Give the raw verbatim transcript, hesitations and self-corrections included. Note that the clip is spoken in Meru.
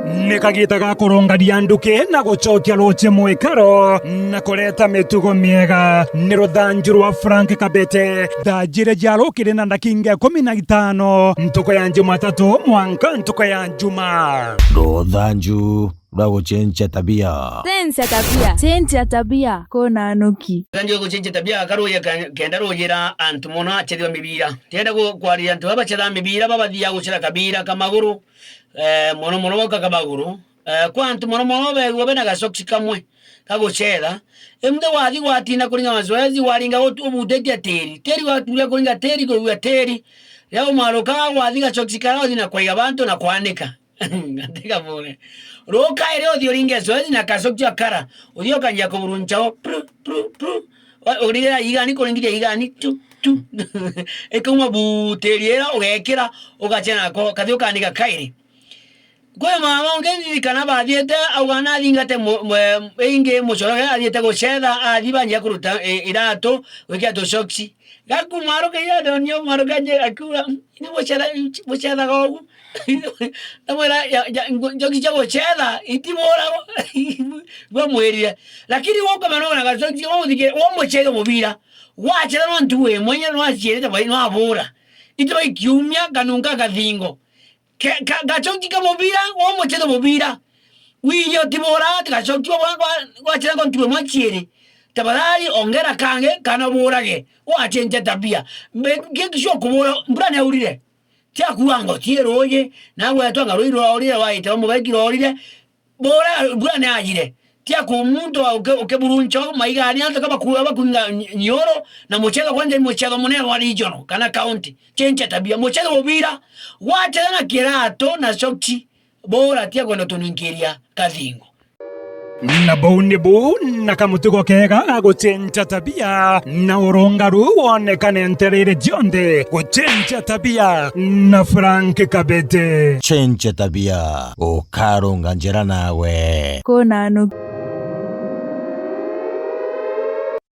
Ni kagiita ga kurungania nduki na gucokia ruuji mwikaro na kureta mitugo miega. Ni ruthanju rwa Frank Kabete. Thaa jiiri cia rukiri na ndakinga ikumi na itano, ntuku ya Jumatatu mwanka ntuku ya Juma. Ruthanju rwa gucenjia tabia. Cenjia tabia. Cenjia tabia. Kuna nuki. Ruthanju rwa gucenjia tabia karuuja ke-, kenda ruujira antu mono acethua mibira. Tienda ku-, kwariria antu baba bacethaa mibira, baba bathiaga gucera kabira ka maguru, eh, mono mono bau ka maguru. Eh, kwa antu mono mono beegua bena gasoksi kamwe ka gucetha. Imuthe wathi gwatina kuringa mazoezi, waringa ut-, ubutitie tiri. Tiri waturia kuringa tiri, kuigua tiri. Riria umaruka, wathi gasoksi kara uthi na kwaiga bantu na kwanika. Tiga bure. Rukairi uthi uringe zoezi na gasoksi akara. Uthi ukanjia kuburuncha o, pru, pru, pru. Wa-, urire igani, kuringithia igani, tu, tu. Ikauma bu, tiri ira, ugekira, ugacena nako, kathi ukanika kairi. Kwi mama ungi ndirikana bathiite, auga nathingate mu-, mwe-, ingi mucoroge, athiite gucetha, athi banjia kuruta i-, iratu, gwikira tucoksi. Gakumaaruka iyo ndonio mwaruka nje akiuga, "Ni mucetha, mucethaga ugu?" Ndamwira, "Ya, ya, ngo-, njoki cia gucetha, itiburagwa." Bwamwirire. Lakini gwe ukamenya na gacoki, gwe muthikire, gwe mucethe mubira. Gwacetha no ntugu imwe, inya no aciirite bai, no abura. Itiba ikiumia, kanunka gathingo. Ke-, ka-, gacoki ka mubira, gwe mucethe mubira. Wirie utibura, ati gacoki gwa, gwa, gwacetha ko ntugu imwe ciiri. Tafadhali, ongera kangi, kana uburage. Wacenjia tabia. Mbe-, ki-, cio kubura, mbura ni yaurire. Tia kuua ngoti iruuji, na gwetwa ngarui rwaurire, waite wa mubeki rwaurire, bura mbura ni yajire. Tia ku muntu wa uki-, ukiburuncho maigani antu kama kuua bakuinga ny-, nyoro, na mucetho kwanja ni mucetho munene wa regional kana county. Cenjia tabia. Mucetho mubira, gwacetha na kiratu na soksi, bura tia kwenda tuninkiria kathingo. Na buu nibu na kamutugo keega ga gucenjia tabia, na urungaru wonekane ntereere cionthe. Gucenjia tabia na Frank Kabete. Cenjia tabia, ukarunga njira nawe. Kuna nuki.